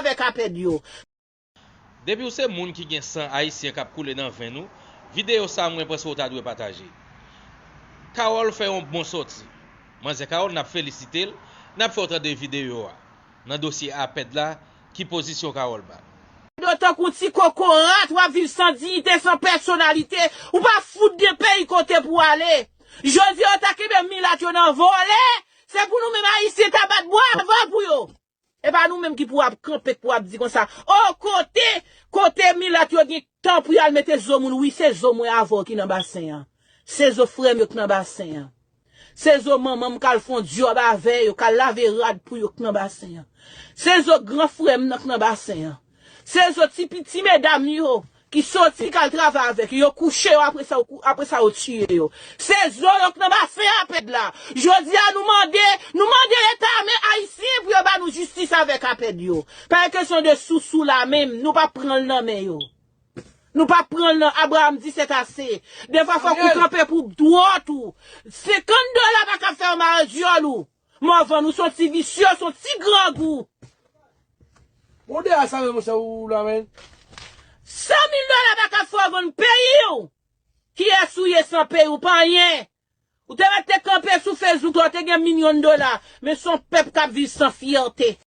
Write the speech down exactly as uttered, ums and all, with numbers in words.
avèk apèd yo. Depi w se moun ki gen san ayisyen k ap koule nan venn ou, videyo sa a mwen panse w ta dwe pataje. Carole fè yon bon sòti. Manzè Carole, n ap felisite l, n ap fè w tande videyo a. Nan dosye apèd la, ki pozisyon Carole ba? Dotan kou ti kokorat, w ap viv san diyite, san pèsonalite, ou pa fout de peyi kote pou w ale. Jodi a, yo ta kenbe milat yo nan vòlè, se pou nou menm ayisyen ta bat bwavo pou yo. E pa nou menm ki pou ap kanpe, k pou ap di konsa, o kote, kote milat yo gen tan pou y al mete zo moun, wi, se zo mwen avè w ki nan basen an. Se zo frè m yo k nan basen an. Se zo manman m k al fè yon djòb avè yo, k al lave rad pou yo k nan basen an. Se zo gran frè m nan k nan basen an. Se zo ti piti medam yo ki soti k al travay avèk yo, yo kouche yo, apre sa, apre sa yo tiye yo. Se zo yo k nan basen apèd la. Jodi a nou mande, nou mande leta men ayisyen pou yo ba nou jistis avèk apèd yo. Pa gen kesyon de sousou la menm, nou p ap pran l nan men yo. Nou p ap pran l nan Abraham di sèt ase. Defwa fòk ou kanpe pou dwòt ou. Senkant dola pa ka fè w mare dyòl ou. Mòvann ou se yon ti visye, se yon ti grangou. Bon de a sa men monchè ou la men. San mil dola pa ka fè w vann peyi w. Kiyès ou ye san peyi w pa anyen. Ou te mèt te kanpe sou Facebook la, ou te gen milyon dola. Men se yon pèp k ap viv san fyète.